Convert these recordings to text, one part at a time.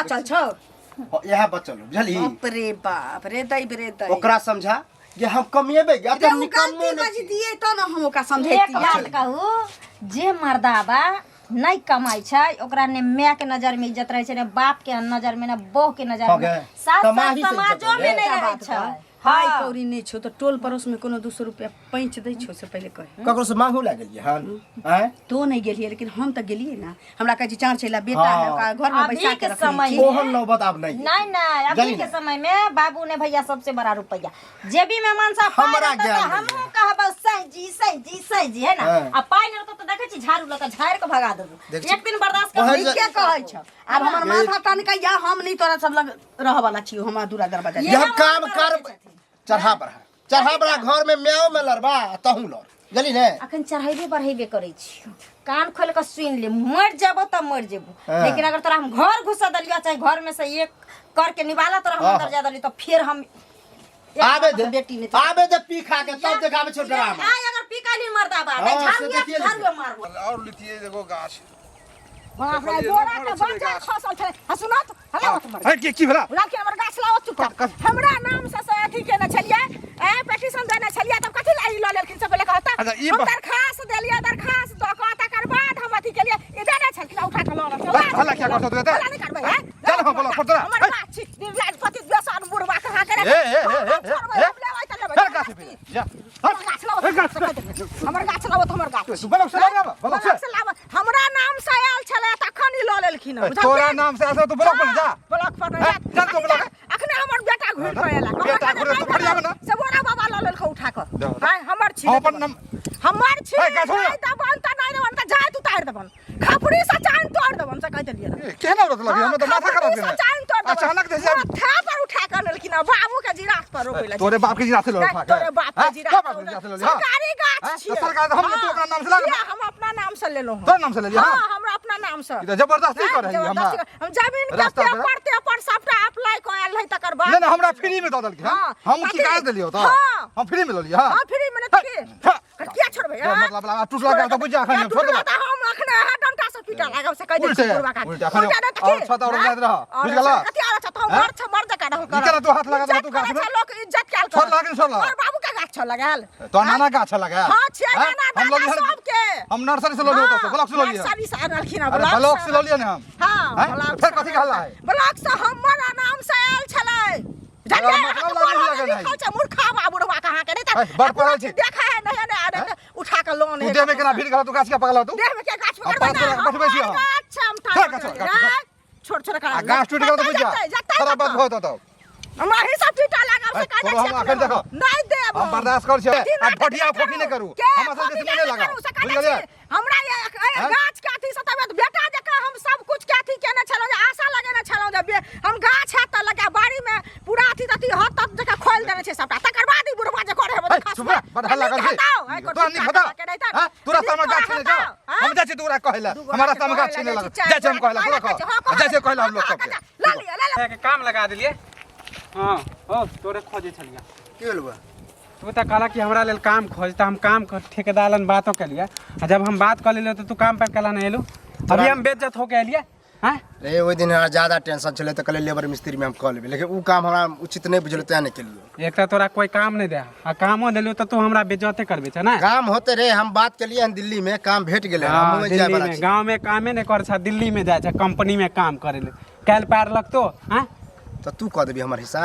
बचल छौ। हाँ, इएह बचल हो, बुझलही? बाप रे बाप रे, दै रे दै। ओकरा समझा जे हम कमेबै गे, रे तऽ ओ निकम्मो गलती नहि बज छी। दिए तऽ ने हम ओकरा एक समझैतियै। बात कहू, जे मर्दाबा नहि कमाइ छै ओकरा ने माय के नजर में इज्जत रहै छै, ने बाप के नजर में, ने बहू के नजर हाँ में, गे, साथ साथ कमाही से इज्जत समाजो में होले। नहि रहै बात छै। कह। पाइ कौड़ी नहि छौ तऽ टोल पड़ोस में कोनो 200 रुपया पैंच दै छौ से पहिले कह। ककरो से मांगू लागि गेलियै हन आँय? तो नहीं गेलियै, लेकिन हम तऽ गेलियै ना। हमरा कहै छै चार चैला बेटा है, ओकरा घर में अभी बैसा के के रखने समय छी। में- ओहन नौबत आब नहि। नहीं नहीं, अभी जानी के ना। समय में बाबू ने भैया सबसे बड़ा रुपया जेबी में मनसा पाइ हमरा रहतौ ज्ञान तऽ नहि हमहूँ कहबै सही जी सही जी सही जी, है ना? हाँ। आ पाइ नहि रहतौ तऽ देखै छी झाड़ू लऽ कऽ झाड़ि कऽ भगा देबौ। देख छी। एक दिन बर्दाश्त कर। पहल नीके कहै छौ। आब हमर माथा तनकै या हम नहीं तोरा सब लग रहऽ वाला छियौ, हमरा दूरा दरवाजा। ये हम काम कर चढ़ा बढ़ा चढ़ा बढ़ा घर में म्याओ में लड़बा आ तहूँ लड़, बुझली ने? अखन चढ़ेबे बढ़ेबे करै छी, कान खोल कऽ सुनि ले, मरि जेबो तऽ मरि जेबो। हाँ। लेकिन अगर तोरा हम घर घुसा देलियो, चाहे घर में से एक करके निवाला तोरा हम हाँ। अंदर जा देलियो, तऽ फेर हम एक आबे दे। बेटी नहीं। आबे दे पी खा के, तब देखाबे छौ ड्रामा। आय अगर पी काली मर्दाबा हाँ, नहीं से झाड़ू देखिए झाड़ू लेबै। मारबो। और लितियै एगो गाछ। बाप रे, बोरा के बंजर खसल छलै। आ सुनत हला मत मर। है की की भेला? लड़की हमर गाछ लाओ चुपचाप। हमरा नाम से से अथी केने छलियै, ए पिटीशन देने छलियै, तब कथी ला ई लऽ लेलखिन से पहिले कहता। अच्छा, ई हम दरखास्त देलियै, दरखास्त दऽ कऽ तकर बाद हम अथी केलियै, ई देने छलखिन, उठा कऽ लऽ लेलखिन। हल्ला किया करतौ तू एते? हल्ला नहि करबै, हैं? चल हम बोला, पड़ तोरा। हमर गाछ छी, पति बेसन बुढ़वा कहाँ करे? ए, ए, ए, ए, ए, छोड़बै, ए, हम लेबै तऽ लेबै। फेर गाछ पे जा। हमर गाछ लाबो, हमर गाछ लाबो, हमर गाछ। तू ब्लॉक से लाबो, ब्लॉक से। ब्लॉक से लाबो। हमरा नाम से आयल छलै तखन ई लऽ लेलखिन हँ, बुझलखिन? तोरा नाम से आयल छलै, तू ब्लॉक पर जा। ब्लॉक पर नहि हैं? जा। चल तू ब्लॉक। अखने हमर बेटा घुरि कऽ एला। बेटा घुरि तू फरियाबे ना। से बोरा बाबा लऽ लेलखौ उठा कऽ। दे, दे। हाय, हमर छी। हम अपन नाम हमर छी। है, गाछ हो। नहि देबन तऽ नहि देबन तऽ जाय तू तारि देबन। खपड़ी से चान तोड़ देबन से कहि देलियै ए, केहन औरत लगी? हमरा तऽ माथा खराब खपड़ी से केने। चान तोड़ देबन। अचानक जैसे माथा पर उठा कऽ अनलखिन हँ, बाबू के जिराफ पर रोपै लए। तोरे बाप के जिराफ से लड़ नहीं, उठा के। तोरे बाप के हैं? जिराफ तोरे बाप के जिराफ से लड़, हाँ। सरकारी गाछ हैं? छियै। तऽ सरकार हम हाँ। तू अपना नाम से लगा। किया हम अपना नाम से लेलहुँ हँ। तोरा नाम से लेलियै, हाँ? हाँ, हमरा अपना नाम से। ई तऽ जबरदस्ती हैं? करै है हमरा। जबरदस्ती हम जमीन के रास्ता पर। पेपर तेपर सबटा अप्लाई कऽ आयल रही तकर बाद। नहीं नहीं, हमरा फ्री में दऽ देलखिन। हाँ, हम की कथी? काज देलियौ तऽ? हाँ। हम फ्री में लऽ लियै, हाँ। हाँ, फ्री में नहि तऽ की? हाँ। किया छोड़बै, तो हाँ? मतलब आब टूटला गाछ तऽ बुझि जा एखन हम छोड़ देबै। टूटला तऽ हम एखने अहाँ डंटा से पीटऽ लागब से कहि दै उल्टे, छी बुढ़बा काकी। उल्टे, एखन उल्टे नहि तऽ और की? छत और हाँ? जाइत रह, और बुझि गेलऽ? कथी और छत? हम हैं? मर छ, मर जकाँ रहल ई करब। केना तू हाथ लगा देलह इज्जत तू गाछ करै में? छै लोक, इज्जत कयल छोड़ कर। लागे, छोड़ लगा। तोहर बाबू के गाछ छौ लगायल? तोहर नाना गाछ लगायल? हाँ, छियै हैं? नाना, हम दादा लऽ लिहन- सबके। हम नर्सरी से लऽ लियौ ओतऽ से, ब्लॉक से लऽ लियौ। नर्सरी से अनलखिन हँ, अरे ब्लॉक से लऽ लियौ ने हम। हाँ, हैं? ब्लॉक फेर से कथी के हल्ला है? ब्लॉक से हमर नाम से आयल छलै। बुझलियै? मतलब लागल अहाँ लागल लिखल है। छै मूर्खा बा बुढ़वा कहाँ के नहि तऽ है, बड़ पढ़ल छी। देखा है नहीं नहीं आरे तऽ उठा के लोन तू देह में केना भीड़ गेल तू गाछ के पकड़ल तू? देह में के गाछ हम पकड़बै पाँच ना, गोरा के पठबै छी हम हम। गाछ हम छोड़ गाछ, गाछ, गाछ। छोड़ छोड़ आ गाछ टूटि गेल तऽ बुझि जा। खराब बात भऽ जेतौ। हमरा ही सब पीटा लागल से है, कहि दै तोरो छियै हम एखन देखो। नहि देब हम बर्दाश्त करै छियै। अथी आ नाटक भटिया नहि फोकी नहि करू। करू। के हमरा सबके फोकी से नहि नहि लगाउ। करू, से कहि बुझि दै गेलियै? छी। हमरा हैं? गाछ के अथी से तबियत बेटा जकाँ हम सब कुछ के अथी केने छलहुँ, जे आशा लगेने छलहुँ जे हम गाछ हैत तऽ लगा बाड़ी में पूरा अथी तथी हद तक जकाँ खोलि देने छै सबटा, तकर बाद ई बुढ़वा जे करे हेबै है, चुप रह, बड़ हल्ला करै छी। तोरा नीक हेतौ? हैं? तू रास्ता में गाछ छेने जा। हम जाइ छी तोरा कहै लए। हमरा रास्ता में गाछ छेने लागल। जाइ छी हम कहै लए, तोरा कह। जाइ छी कहै लए हम लोक सबके। लऽ लिअ, लऽ लिअ। के काम लगा देलियै। हाँ हो तोरे खोजे छलियै। की भेल बा? तू तऽ कहला कि हमरा लेल काम खोज, तऽ हम काम ठेकेदार लन बातो केलियै, आ जब हम बात कऽ लेलियै तऽ तू काम पर केला नहि एलू। अभी हम बेइज्जत होके एलियै। हैं? रे ओहि दिन हमरा ज्यादा टेंशन छलै तऽ कहलियै लेबर मिस्त्री में हम कऽ लेबै, लेकिन ओ काम हमरा उचित नहि बुझल तें नहि केलियै। एक तऽ तोरा कोई काम नहि दे, आ कामो देलियो तऽ तू हमरा बेइज्जते करबे छै ने। काम होते रे, हम बात केलियै हन दिल्ली में, काम भेट गेलै हन, हाँ, हमहूँ जाय दिल्ली बला में, छी। गाँव में कामे नहि करै छै, दिल्ली में जाइ छै कंपनी में काम करे ले। काल्हि पार लगतो। हैं? तऽ तू कऽ देबी हमर हिस्सा?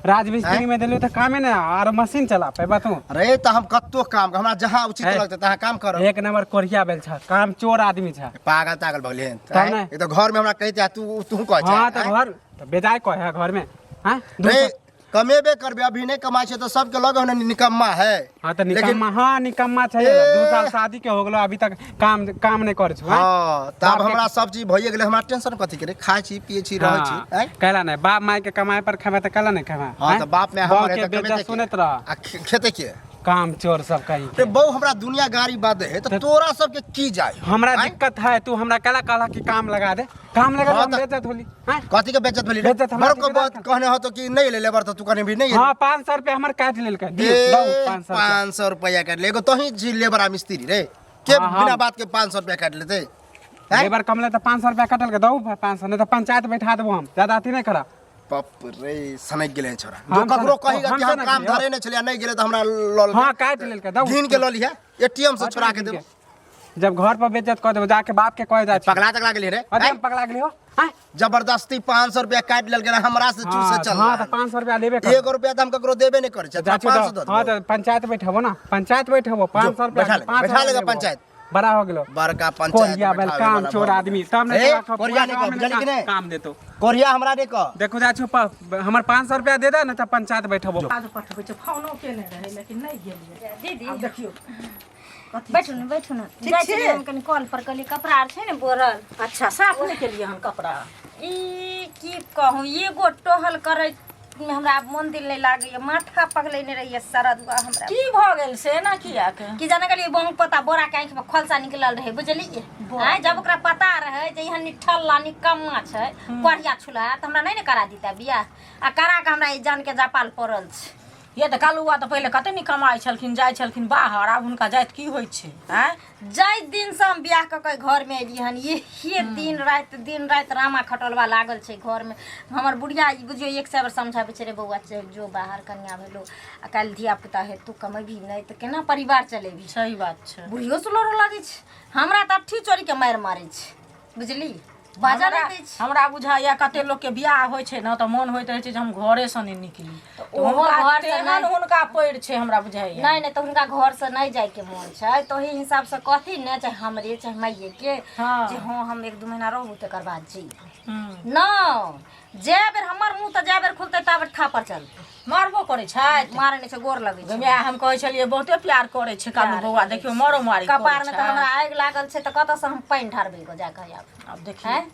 राजमिस्त्री में देलियो तऽ कामे नहि, आर मशीन चला पेबा तू? अरे तऽ हम कतौ काम, हमरा जहाँ उचित है। लगतै तहाँ काम करब। एक नंबर कोरिया बेल छ, काम चोर आदमी छ। पागल तागल भऽ गेलै हन। तब आँय? नहि। एक तऽ घर में हमरा कहिते आ तू तू कहै छै। हाँ तऽ आँय? घर तऽ बेजाय कहे है घर में। हैं? दू रे सौ- कमेबे करबे, अभी नहि कमाइ छै तऽ सबके लगे ने निकम्मा है। हाँ तऽ लेकिन निकम्मा, हाँ निकम्मा छै। ए। 2 साल शादी के हो गेलो, अभी तक काम नहि करै छौ। हाँ, तऽ आब बाप के- हमरा सब चीज भइए गेलै, हमरा टेंशन कथी के रे? खाइ छी, पियै छी, रहै छी। आँय? कहला नहि बाप माय के कमाए पर खेबै तऽ कहला नहि खेबै। हाँ, तऽ बाप माय हमर है के तऽ कमेतै बेइज्जत के? सुनैत रह। आ खेतै के? काम चोर सब कहीं रे बौ, हमरा दुनिया गाड़ी बाद है तऽ तोरा सबके की जाय? हमरा आँय? दिक्कत है, तू हमरा कहला कहला कि काम लगा दे, काम लगा दे, हाँ, हम तऽ- बेइज्जत होली। हैं? कथी के बेइज्जत भेली रे? बेइज्जत हमरा बड़ को ठेकेदार बात कहने हो तो कि नहीं ले लेबर, तो तू कहने भी नहीं हाँ, 500 रुपया हमर काट लेलकै। दियौ, ए, दऊ 500 रुपया। 500 रुपया काट ले। एगो तोही जी लेबर आ मिस्त्री रे के हाँ, हाँ। बिना बात के 500 रुपया काट लेते? हैं? लेबर कम ले तो 500 रुपया कटल के दऊ, 500 नहीं तो पंचायत बैठा देबो हम, ज्यादा अथी नहीं करा। पप रे, सनक गेलै छोरा। हम जो ककरो सनक- कही हम कि हम सनक काम गेलियै। धरे नहि छलियै, नहि गेलै तऽ हमरा लऽ हाँ, काटि लेलकै, दऊ। घिन के लऽ लिहे, एटीएम से छोड़ा के देबो। जब घर पर बेइज्जत कऽ देबो, जाके बाप के कह जाइ छी। पगला तगला गेलियै रे? अरे हैं? हम पगला गेली हो, हैं? जबरदस्ती 500 रुपया काटि लेलकै रे, हमरा से चूसे चल। हाँ, तऽ 500 रुपया लेबे कर। एगो रुपया तऽ हम ककरो देबे नहि करै छियै, जा छी 500 दो। दऽ हाँ, देबो। तऽ पंचायत बैठबो ना, पंचायत बैठबो, 500 रुपया बैठा लेगा, 500 बैठा लेगा लेबो। पंचायत। बड़ा हो गेलो। बड़का पंचायत कोरिया बैल बैठाबे काम वाला चोर भऽ आदमी तब गेलै। नहीं ए, तोरा कोरिया पूरा नहि गाँव कह, में बुझलही कि नहि? काम देतो। कोरिया हमरा नहि कह। देखो जा छो, हमर 500 रुपया दे दे ना तऽ पंचायत बैठबो। आज पठबै छै, फोनो केने रहै लेकिन नहि गेलियै। दीदी। आब देखियौ। बैठू ने, बैठू ने। ठीक जाइ छी? छलियै हम कनि कल पर, कहलियै कपड़ा आर छै ने बोरल। अच्छा, साफ नहि केलियै हन कपड़ा? ई की कहूँ, एगो टहल करै मे हमरा आब मन दिल नहि लागैया, माथा पगलेने रहैया सारा दुआ हमरा। की भऽ गेल से एना किया के? की जाने गेलियै, बहु पता बोरा के आँखि में खलसा निकलल रहै, बुझलियै? आँय, जब ओकरा पता रहै जे एहन निठल्ला निकम्मा छै, कोढ़िया छुलहा, तऽ हमरा नहि ने करा दितै बियाह। आ करा के हमरा ई जान के जापाल पड़ल छै। ये तऽ कालुआ तऽ पहिले कते नीक कमाइ छलखिन, जाइ छलखिन बाहर, आब हुनका जाइत की होइ छै? आँय, जाहि दिनसँ हम बियाह कऽ के घरमे एलियै हन, इहे दिन राति दिन राति रामा खटोलवा लागल छै घरमे। हमर बुढ़िया ई बुझियौ 100 बेर समझाबै छै, रे बौआ चलि जो बाहर, कनिया भेलो आ काल्हि धिया पुता हेतौ, कमेबही नहि तऽ केना परिवार चलेबही? सही बात छै। बुढ़ियो से लड़ऽ लगै छै, हमरा तऽ अट्ठी चोरीके मारि मारै छै, बुझली? बाजऽ नहि दै छै। हमरा बुझाइया कते लोकके बियाह होइ छै ने तऽ मोन होइत रहै छै जे हम घरेसँ नहि निकली। तऽ ओहो हुनका घरसँ तेहन नहि- हुनका पैर छै हमरा बुझाइया। नहि नहि, तऽ हुनका घरसँ नहि जाइके मोन छै तऽ ओहि हिसाबसँ कहथिन ने, चाहे हमरे चाहे माइएके, जे हँ हम 1-2 महीना रहू तकर बाद जइबू। न जै बेर हमर मुँह तऽ जै बेर खुलतै ता बेर थापर चलतै। मारबो करै छथि? मारै नहि छै, गोर लगै छै। माय, हम कहै छलियै बहुते प्यार करै छै कालू प्यार बौआ, करै देखियौ छै। मरो मारी करै कपारमे तऽ छै। हमरा आगि लागल छै तऽ कतऽसँ हम पानि ढारबै गो जाकऽ आब? आब देखियौ, आँय?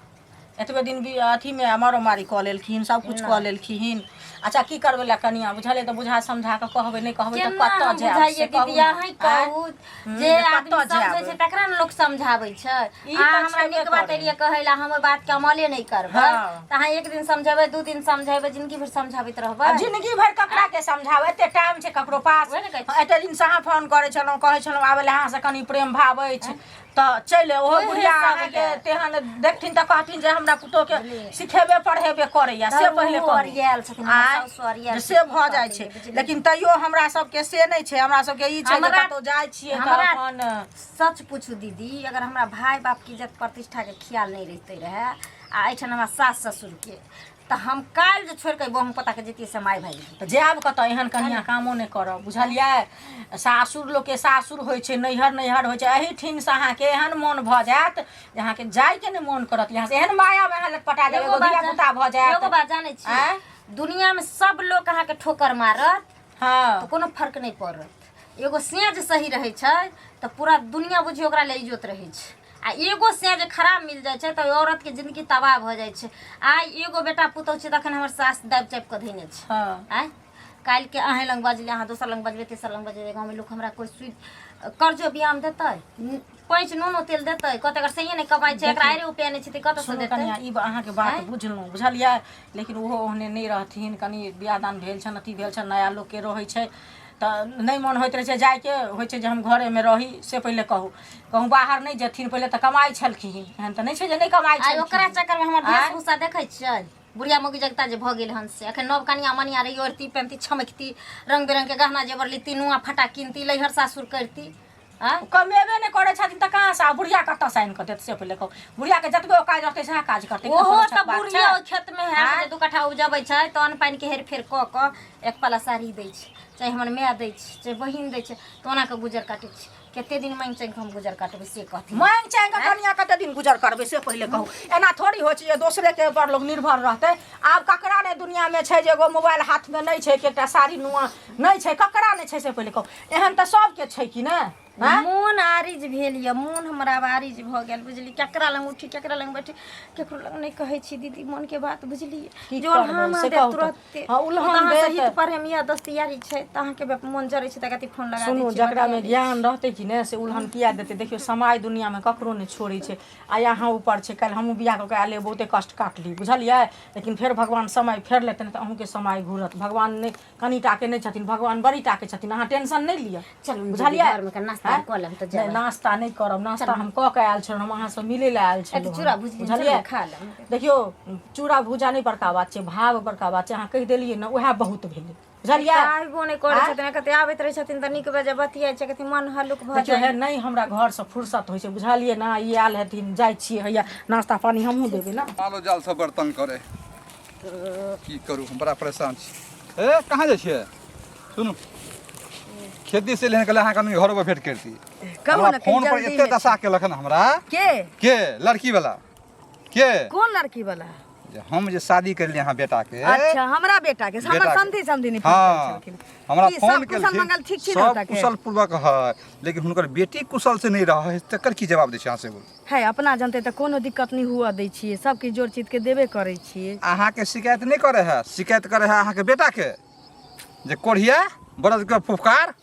एतबे दिन भी अथीमे मारो मारी कऽ लेलखिन, सब कुछ कऽ लेलखिन। अच्छा, की करबै ला कनिया, बुझलियै तऽ बुझा समझा कऽ कहबै, नहि कहबै तऽ केना कतऽ हम जायब बुझाइए से कहू दीदी? ने। अहीं आँय? कहू हम्म, जे जे आदमी कतऽ समझै जायब? छै तकरा ने लोक समझाबै छै। ई अहाँ तऽ हमरा छेबे नीक बात करै। एलियै कहै लए, हम ओहि बातके अमले नहि करबै तऽ अहाँ एक दिन समझेबै, 2 दिन समझेबै, जिंदगी भरि समझाबैत रहबै? आब जिंदगी भरि ककरा के समझाबै? एते टाइम छै ककरो पास? वएह ने कहै छी। एते दिन से अहाँ फोन करै छलहुँ, कहै छलहुँ आबै लए, अहाँ से कनि प्रेम भाव अछि तऽ चलि आउ। ओहो ओहे बुढ़िया सब अहाँके लए। तेहन देखथिन तऽ कहथिन जे हमरा पुतोहके सिखेबे पढ़ेबे करैया, से तऽ पहिले ओहो कहू। अरियाएल छथिन, हमर आँय, साउस अरियाएल जे से छथिन, भऽ की जाइ करतै, छै। बुझलियै? लेकिन तैयो हमरा सबके से नहि छै, हमरा सबके ई छै जे कतहु जाइ छियै तऽ हमरा अपन सच पूछू दीदी, अगर हमरा भाय बापके इज्जत प्रतिष्ठाके ख्याल नहि रहिते रहए आ एहिठाम हमरा सास ससुरके, तऽ हम काल्हि जे छोड़ि कऽ बहु पताके जैतियै से माय भागि तऽ जायब कतऽ? एहन कनिया कामो नहि करब, बुझलियै? सासुर लोकके सासुर होइ छै, नैहर नैहर होइ छै। एहिठिनसँ अहाँके एहन मोन भऽ जायत जे अहाँके जायके नहि मोन करत यहाँ से, एहन मायामे अहाँ लटपटा जायब, एगो धिया पुता भऽ जायत। एगो बात जानै छी? आँय? दुनियामे सब लोक अहाँके ठोकर मारत हँ तऽ कोनो फर्क नहि पड़त। एगो सिया जे सही रहै छै तऽ पूरा दुनिया बुझियौ ओकरा लए इज्जत रहै छै, आ एगो सिया जे खराब मिल जाइ छै तऽ ओहि औरतके जिंदगी तबाह भऽ जाइ छै। आइ एगो बेटा पुतहु छै तखन हमर सास दाबि चापि कऽ धयने छै। आँय, काल्हिके अहेँ लग बजलै, अहाँ दोसर लग बजबै, तेसर लग बजबै, गाँवमे लोक हमरा कोइ सुइ कर्जो बियाम देतै, पैंच नूनो तेल देतै? कहतै एकर सहिए नहि कमाइ छै, एकरा आइरे रुपैआ नहि छै तऽ कतऽसँ सुनू देतै? कनिया, ई अहाँके बात आँय? बुझलहुँ, बुझलियै? लेकिन ओहो ओहने नहि रहथिन। कनि बियाह दान भेल छनि, अथी भेल छनि, नया लोकके रहै छै तऽ नहि मोन होइत रहै छै जाइके, होइ छै जे हम घरेमे रही। से पहिले कहू, कहूँ बाहर नहि जेथिन। पहिले तऽ कमाइ छलखिन, एहन तऽ नहि छै जे नहि कमाइ आइ ओकरा छलखिन। चक्करमे हमर आँय? वेशभूषा देखै छियै, बुढ़िया मौगी जगता जे भऽ गेल हन से। एखन नव कनिया मनिया रही, ओढ़ती पेनती, छमकती, रंग बिरंग के गहना जेवर लेती, नुआ फटा किनती, लैहर सासुर करती। आँय? कमेबे नहि करै छथिन तऽ कहाँसँ आ बुढ़िया कतऽसँ आनि कऽ देत से पहिले कहू। बुढ़ियाके जतबे औकात रहतै सएह काज करतै। ओहो कोनो तऽ बात छै? बुढ़िया ओहि खेतमे है आँय? जे 2 कट्ठा उपजबै छै तऽ अन्न पानिके हेर फेर कऽ कऽ एक पला साड़ी दै छै, चाहे हमर माय दै छै, चाहे बहिन दै छै, तऽ ओना कऽ गुजर काटै छै। कते दिन माँगि चाँगि कऽ हम गुजर काटबै से कहथिन? माँगि चाँगि कऽ कनिया कते दिन गुजर करबै से पहिले कहू। एना थोड़ी होइ छै जे दोसरेके ऊपर लोक निर्भर रहतै। आब ककरा नहि दुनियामे छै जे एगो मोबाइल हाथमे नहि छै, कि एकटा साड़ी नुआ नहि छै? ककरा नहि छै से पहिले कहू। एहन तऽ सबके छै कि नहि? आँय? मोन आरिज भेल यऽ, मोन हमर आब आरिज भऽ गेल, बुझली? केकरा लग उठी, केकरा लग बैठी? केकरो लग नहि कहै छी दीदी मोनके बात, बुझलियै? की जे करबै उल्हान से देत कहू तऽ? तुरते। हँ, ओ तऽ उल्हान अहाँसँ देत। हित प्रेम यऽ, दोस्तियारी छै तऽ अहाँके मोन जरै छै तऽ कथी फोन लगा दै सुनू, छी, जकरामे बतिया लै छी। ज्ञान रहतै कि ने से उल्हन किया देतै? देखियौ, समय दुनियामे ककरो नहि छोड़ै छै। आइ अहाँ ऊपर छै, काल्हि हमहूँ बियाह कऽ के आयल रहियै, बहुते कष्ट काटली, बुझलियै? लेकिन फेर भगवान समय फेर लेतनि तऽ अहूँके समय घुरत। भगवान नहि कनिटाके नहि छथिन, भगवान बड़ीटाके छथिन। अहाँ टेंशन नहि लिअ। चलू बुझलियै? घरमे नाश्ता। नाश्ता आँय? कऽ लेब तऽ नहि जेबै। नाश्ता नहि करब नाश्ता हम कऽ के आयल छलहुँ हम अहाँसँ मिलै लए आयल छलहुँ चूड़ा भुजली, बुझलियै चलू खा लेब। देखियौ चूड़ा भूजा नहि बड़का बात छै भाव बड़का बात छै अहाँ कहि देलियै ने उएह बहुत भेलै बुझलियै आबिबो नहि करै छथिन कते आबैत रहै छथिन तऽ नीक बेजाय बतियाइ छै कते मन हल्लुक भऽ देखियौ जाइ हे नहि हमरा घरसँ फुर्सत होइ छै बुझलियै ने ई आयल हेथिन जाइ छियै हैया नाश्ता पानी हमहूँ देबै ने मालो जाल सब बड़ तंग करे की करू हम बड़ा परेशान छी ए कहाँ जाइ छियै सुनू खेती से लेने कहले अहाँ कनि घरो पर भेंट करती कहू हमरा ने, कनि फोन पर जल्दी एते मे दशा केलक हन हमरा के के लड़की वाला के कोन लड़की वाला जे हम जे शादी करलियै अहाँ बेटा के अच्छा हमरा बेटा के हमर बेटा के। समधी समधी नहीं फोन हाँ करै छलखिन हमरा की फोन सब कुशल केलखिन मंगल ठीक छी ने सब ओतऽ के? कुशल पूर्वक है लेकिन हुनकर बेटी कुशल से नहीं रहे तकर की जवाब दै छै अहाँ से बोलू है अपना जानते तऽ कोनो दिक्कत नहीं हुआ दै छियै सब किछु जोड़ चित के देबे करै छियै अहाँके शिकायत नहि करे है शिकायत करे है अहाँके बेटा के जे कोढ़िया बरद के फुफकार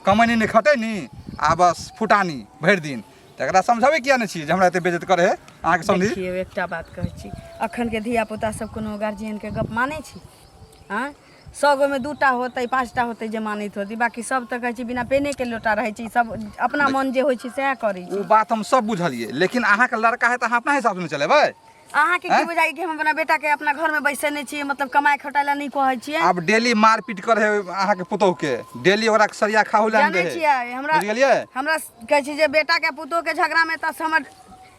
कमैनी नहि खटैनी आ बस फुटानी भरि दिन तकरा समझाबै किया नहि छी जे हमरा एते बेइज्जत करे है अहाँके समझी देखियौ एकटा बात कहै छी अखनके धिया पुता सब कोनो गार्जियनके गप मानै छी आँय सए गोमे दूटा होतै पाँचटा होतै जे मानैत होतै बाकी सब तऽ कहै छै बिना पेनेके लोटा रहै छै सब अपना मन जे होइ छै सएह करै छै ओ बात हम सब बुझलियै लेकिन अहाँके लड़का है तऽ अहाँ अपना हिसाबसँ ने चलेबै अहाँके की आँय? बुझाइ कि हम अपना बेटाके अपना घरमे बैसेने छियै मतलब कमाइ खटाइ लए नहि कहै छियै आब डेली मारपीट करे है अहाँके पुतोह के डेली ओकरा सरिया खाहु लए जानै छियै हमरा बुझि गेलियै हमरा कहै छै जे बेटाके पुतोहके झगड़ामे तऽ हमर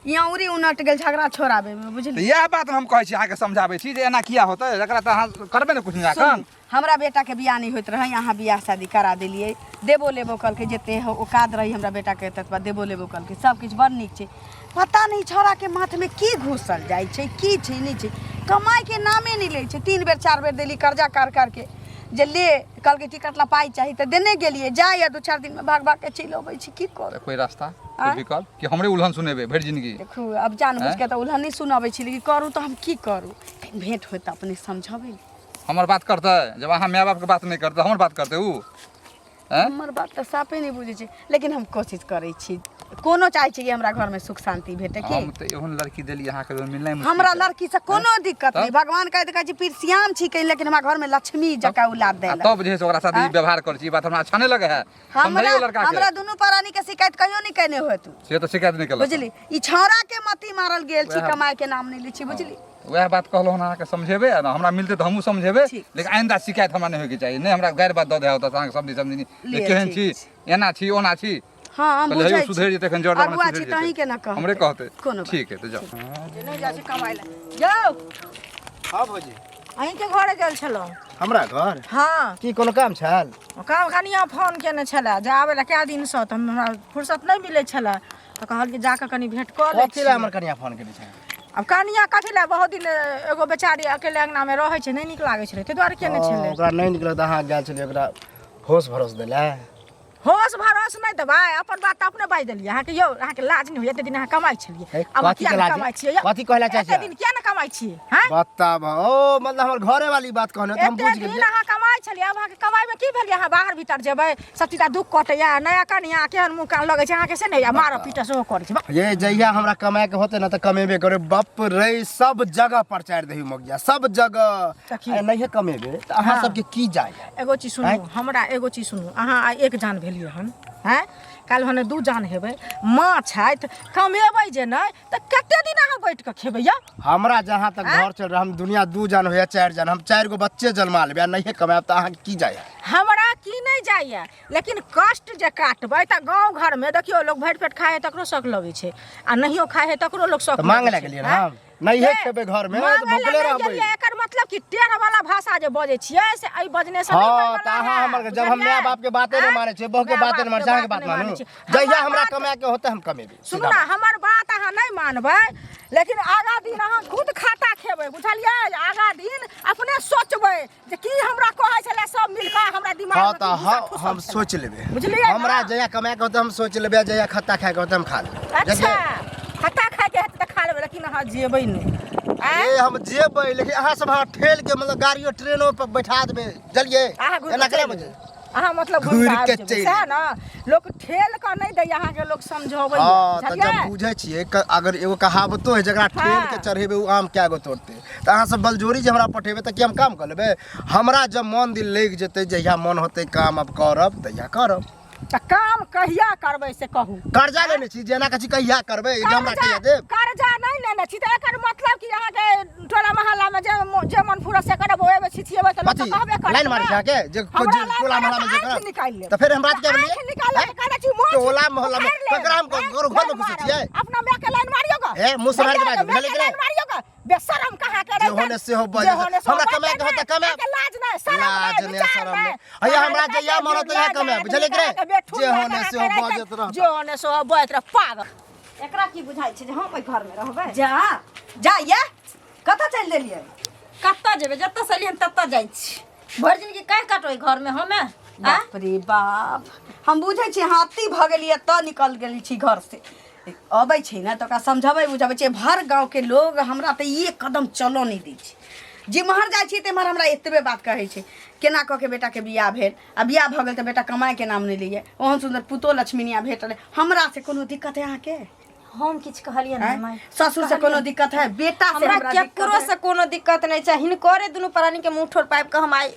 इहाँ उरी उनट गेल झगड़ा छोड़ाबैमे तऽ बुझलियै इएह बात हम कहै छी अहाँके समझाबै छी जे एना किया होतै एकरा तऽ अहाँ करबै ने किछु नहि सुनू, एखन हमरा बेटाके बियाह नहि होइत रहै अहाँ बियाह शादी करा देलियै देबो लेबो कहलकै जते हो औकात रही हमरा बेटाके ततबा देबो लेबो कहलकै सब किछु बड़ नीक छै पता नहि छौड़ाके माथमे की घुसल जाइ छै की छै नहि छै कमाइके नामे नहि लै छै तीन बेर चारि बेर देली कर्जा कर करके जे ले कहलकै टिकट ला पाइ चाही तऽ देने गेलियै जाइए दू चारि दिनमे भाग भागके चलि अबै छै की करू तऽ कोइ रास्ता कोइ आँय? विकल्प कि हमरे उल्हन सुनेबै भरि जिंदगी देखू आब जान बुझि के तऽ उल्हन नहि सुनाबै छी लेकिन करू तऽ हम की करू भेंट होत तऽ अपने समझबै ने। हमर बात करतै जब अहाँ माय बापके बात नहि करतै हमर बात करतै उ आँय? हमर बात तऽ साफे नहि बुझै छै लेकिन हम कोशिश करै छी कोनो चाहै छी कि हमरा घरमे सुख शान्ति भेटै की हम तऽ एहन लड़की देली अहाँके जो मिलनाइ मुश्किल हमरा छै। लड़की से कोनो दिक्कत नहीं तब? भगवान कहैत कहै छी पीरसियाम छी कहीं लेकिन हमरा घरमे लक्ष्मी जकाँ औलाद आ देलक तब जे है से ओकरा साथ ई व्यवहार करै छी ई बात हमरा अच्छा नहि लगै है हमरा समझाइयो लड़का हमरा के दुनू प्राणी के शिकायत कहियो नहीं केने होय तू से तऽ शिकायत नहि केलक बुझली ई छौड़ा के मती मारल गेल छी वएह- कमाए के नाम नहीं लै छी बुझली वएह बात कहलहुँ हन अहाँके समझेबै आ ने हमरा मिलतै तऽ हमहूँ समझेबै ठीक। लेकिन आइंदा शिकायत हमरा नहि होइके चाही नहि हमरा गारि बात दऽ दे होता अहाँके समझी समझी जे लिअ, केहन ठीक छी एना छी ओना छी हाँ हम कहलियै, बुझै हेयौ सुधरि जेतै एखन जर अगुआ छी तहीं के ना कहतै हमरे कहतै कोनो बात ठीक है तऽ जाउ जे नहि जाइ छै कमाइ लए यौ हाँ भौजी अहीँके घरे गेल छलहुँ हमरा घर हँ की कोनो काम छल काम कनिया फोन केने छलए जे आबै लए कए दिनसँ तऽ हमरा फुर्सत नहि मिलै छलए तऽ कहलियै जाकऽ कनि भेँट कऽ लै कथी लए हमर कनिया फोन केने छल आब कनिया कथी लए बहुत दिन एगो बेचारी अकेले अङ्गनामे रहै छै नहि नीक लागै छलै ताहि दुआरे केने छलै ओकरा नहि निकलत अहाँ गेल छलियै ओकरा होश भरोस देलै होश भरोस नहि देबै अपन बात तऽ अपने बाजि देलियै अहाँके यौ अहाँके लाज नहि होइए एते दिन अहाँ कमाइ छलियै हे, आब कथी किया के नहि लाज? कमाइ छियै यौ? कथी कहै लए चाहै एते छियै? दिन किया नहि कमाइ छियै हैं बताब ओ मतलब हमर घरे वाली बात कहने तऽ हम एते बुझि दिन गेलियै अहाँ कमाइ छलियै आब अहाँके कमाइमे की भेल अहाँ बाहर भीतर जेबै सब चीज दुख कटैया नया कनिया केहन मुँह कान लगै छै अहाँके से नहि होइए मारऽ पीटऽ सेहो करै छै ये जहिया हमरा कमाए के होते ना तऽ कमेबे करे बाप रे सब जगह पर चारि दही मगिया सब जगह तऽ की? आ नहिये कमेबे तऽ अहाँ सबके की जाय एगो चीज सुनू हमरा एगो चीज सुनू अहाँ आइ एक जान भेलियै हन आँय काल्हि भने दू जान हेबै माँ छथि कमेबै जे नहि तऽ कते दिन अहाँ बैठ कऽ खेबै यौ हमरा जहाँ तक घर चल रहा हम दुनिया दू जान होया चारि जान हम चारि गो बच्चे जन्मा लेबै आ नहिये कमायब तऽ अहाँके की जाय हमरा की नहि जाइए लेकिन कष्ट जे काटबै तऽ गाँव घरमे देखियौ लोक भरि पेट खाइ हइ तकरो शौक लगै छै आ नहियो खाइ हइ तकरो लोक शौक तऽ मांगे लगै लए छै, गेलियै आँय? हम नहिये ए, खेबै घरमे तऽ मांगै लए भुखले नहि रहबै गेलियै, एकर मतलब कि टेढ़ वाला भाषा जे बजै छियै से एहि बजने से नहि हाँ होइवला तऽ अहाँ है, हमर जब हम बुझलियै? माय बाप के बाते नहि आँय? मानै छियै बहू के माय बाते नहि मानै बापके छियै अहाँके बात नहि मानै मानू छियै। जहिया हमर हमरा बात- कमाए के होतै हम कमेबै सुनू सीधा ने बात। हमर बात अहाँ नहि मानबै लेकिन आगा दिन अहाँ खुद खाता खेबै बुझलियै आगा दिन अपने सोचबै जे की हमरा कहै छलै सब मिल कऽ हमरा दिमाग हाँ मे तऽ की भूसा हाँ ठुसल हम छलै। सोच लेबै बुझलियै ने? हमरा जहिया कमाए के होतै हम सोच लेबै आ जहिया खत्ता खाए के होतै हम खा लेबै अच्छा बुझलियै? खट्टा खायके हेतै तऽ खा लेबै लेकिन अहाँ जेबै नहि आँय? ए हम जेबै लेकिन अहाँ सब हमरा ठेल के मतलब गाड़ियो ट्रेनो पर बैठा देबै जलियै अहाँ घुरि एना कऽ केना चलि बजै जेबै। अहाँ मतलब घुरि घुरि कऽ के आबि जेबै चलि सएह ने लोक ठेल कऽ नहि दैया अहाँके लोक समझबै हाँ तऽ जब बुझै छियै अगर एगो कहावतो है जकरा ठेल के हाँ। चढ़ेबै ओ आम कए गो तोड़तै तऽ अहाँ सब बलजोरी जे हमरा पठेबै तऽ की हम काम कऽ लेबै हमरा जब मन दिल लागि जेतै जहिया मन होतै काम आब करब तहिया करब तऽ काम कहिया करबै से कहू। कर्जा लेने छी जेना कछि कहिया करबै ई हमरा कहिया देब? कर्जा नहि लेने छी तऽ एकर मतलब कि अहाँके टोला मोहल्ला में जे जे मन फुरत से करब, ओहिमे छिछिएबै तऽ लोक कथी तऽ कहबे करत लाइन मारै ने। छै अहाँके जे हमरा जे लाइन टोला मारत मोहल्ला में जे तऽ आँखि करब निकालि लेब। तऽ फेर हम रात के आँखि बोलिए निकालि लेब, कहने छी मोछ टोला मोहल्ला में उखाड़ि लेब। ककरा हम आँय, ककरो घर में लाइन घुसै मारब। छियै? अपना माय के लाइन मारियो ग। ए, मुँह सम्हारि के भैया बाजू, के माय बुझलियै के कि नहि? लाइन मारियो ग। बेशरम कहाँ के जे होने सेहो जे बजै होने सेहो हमरा कमाए के बजै होत तऽ कमाए। अहाँके लाज नहि, शरम लाज नहि, नहि, विचार शरम नहि। नहि। हैया हमरा जहिया मन होत तहिया कमाए, बुझलियै कि नहि? जे होने सेहो बजैत रहत। जे होने सेहो बजैत रह पागल। एकरा की बुझाइ छै जे हम ओहि घरमे रहबै? जा जा ये कतऽ चलि देलियै? कतऽ जेबै, जतऽ से एलियै हम ततऽ जाइ छी। भरि जिनगी काहे काटबै घरमे हमे? आँय? बाप रे बाप, हम बुझै छी अहाँ अति भऽ गेलियै तऽ निकल गेल छी घर से। अबै छै ने तऽ ओकरा समझबै बुझबै छै। भर गाँवके लोग हमरा तऽ एक कदम चलऽ नहि दै छै। जिम्हर जाइ छी तिम्हर हमरा एतबे बात कहै छै, केना कऽ के बेटाके बियाह भेल, आ बियाह भऽ गेल तऽ बेटा कमाइके नाम नहि लैए, ओहन सुन्दर पुतोह लक्ष्मीनिया भेटल। हमरा से कोनो दिक्कत है अहाँके? हम किछु कहलियै ने आँय? माय? ससुर से कोनो दिक्कत है? बेटा से हमरा हमरा दिक्कत केकरो है? से कोनो दिक्कत नहि छै। हिनकरे दुनू प्राणी के मुँह ठोर पाबि कऽ हम आइ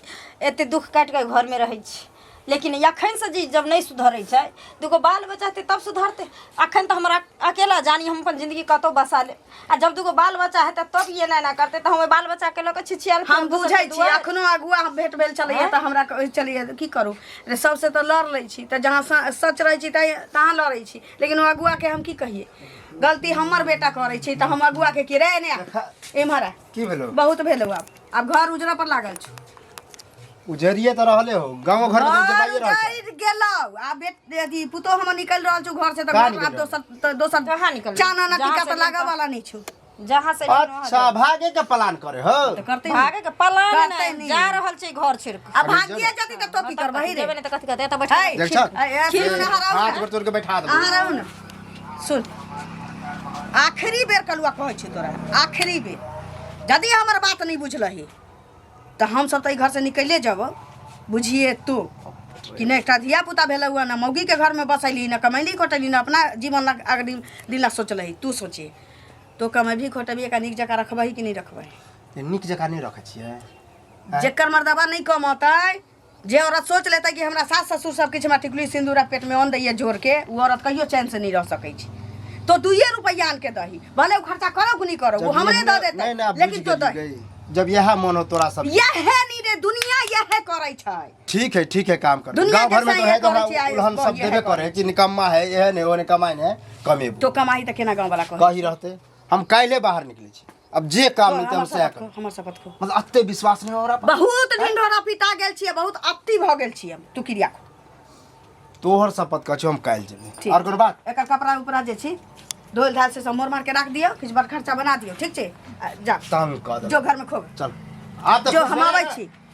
एते दुख काटि कऽ घरमे रहै छी। लेकिन एखन से जे जब नहि सुधरै छै, दूगो बाल बच्चा हेतै तब सुधरतै। अखन तऽ हमरा अकेला जानी हम अपन जिंदगी कतहु बसा लेब, आ जब दूगो बाल बच्चा हेतै तब ई एना एना करतै तऽ हम ओहि बाल बच्चाके लऽ कऽ छिछियाल हम फिरब दोसरके बुझै छी। दुआर। अखनो अगुआ हम भेट भेल छलैया तऽ हमरा कहै छलैया की करू रे, सबसे तऽ लड़ लै छी, तऽ जहाँ सच रहै छी तहाँ लड़ै छी। लेकिन ओ अगुआके हम की कहियै? गलती हमर बेटा करै छै तऽ हम अगुआके की रे ने एम्हर आ। की भेलो? बहुत भेलो, आब आब घर उजरा पर लागल छौ। उजरिए तऽ रहले हो, गाँव घर में तऽ घर उजराइए रहल छै। उजरि गेलौ। आब अथी पुतोह हमर निकलि रहल छौ घर से तऽ कहाँ घर आब निकलि दोसर तऽ दोसर कहाँ निकलि? चाना ना जहाँ टीका से तऽ लागऽ निकल- वाला नहि छौ। जहाँ से एलियै वहाँ अच्छा, भागे के प्लान करे हो? तऽ करतै नहि। भागे के प्लान करतै नहि नहि। जा रहल छै घर छोड़ि कऽ। आ भागिए जती तऽ तो की करबही रे? जेबै नहि तऽ कथी करतै? एतऽ बैठ है देख छक ए, सुन ने, हराउ हाथ ने। गोड़ तोड़ के बैठा देबो। अहाँ रहू ने। सुन, आखिरी बेर कलुआ कहै छी तोरा, आखिरी बेर, यदि हमर बात नहि बुझलही तऽ हमसब तऽ एहि घरसँ निकलिए जेबौ। बुझिए तू कि नहि एकटा धिया पुता भेलै हुआ, ने मौगीके घरमे बसैली, ने कमैली खोटैली, ने अपना जीवन ला अगली दिन ला सोचलही। तू सोचे तो कमेबही खोटेबही, एकरा नीक जकाँ रखबही कि नहि रखबही? नीक जकाँ नहि रखै छियै। जेकर मर्दबा नहि कमतै, जे औरत सोच लेतै कि हमरा सास ससुर सब किछु हमरा टिकली सिन्दूर आ पेटमे अन्न दैए जोड़के, ओ औरत कहियो चैनसँ नहि रह सकै छै। तो दुइये रुपैआ आन के दही, भले ओ खर्चा करो कि नहीं करो, वो जब हमरे दऽ नहीं देतै, नहीं, आब लेकिन बुझि तो गेली दही। गई। जब यह मन हो तोरा सब यह नी रे, दुनिया यह करै छै। ठीक है, ठीक है, काम कर। दुनिया गांव के भर में तो सही है तो करै हमरा छै, आइ उलहन सब यह देबे करै। करे कि निकम्मा है, यह नहीं वो निकम्मा है कमेबो। तो कमाई तऽ केना गाँव वाला कहै? कही रहते हम काल्हे बाहर निकले छी। अब जे काम मिलते हम हमर सएह शपथ खो, करब। हमर शपथ खो। मतलब अते विश्वास नहीं हमरा पर? बहुत ढिंढोरा पिटा गेल छियै, बहुत अति भऽ गेल छियै हम। तू क्रिया खो। तोहर शपथ कहै छियौ, हम काल्हि जेबै। ठीक। आओर कोनो बात? एकर कपड़ा उपड़ा जे छी धोल धाल से सब मोड़ मार के राख दियौ, किछु बड़ खर्चा बना दियौ। ठीक छै? आ, जा तंग कऽ जो देलक। घर में खोब। चल आब तऽ जो हम आबै छी।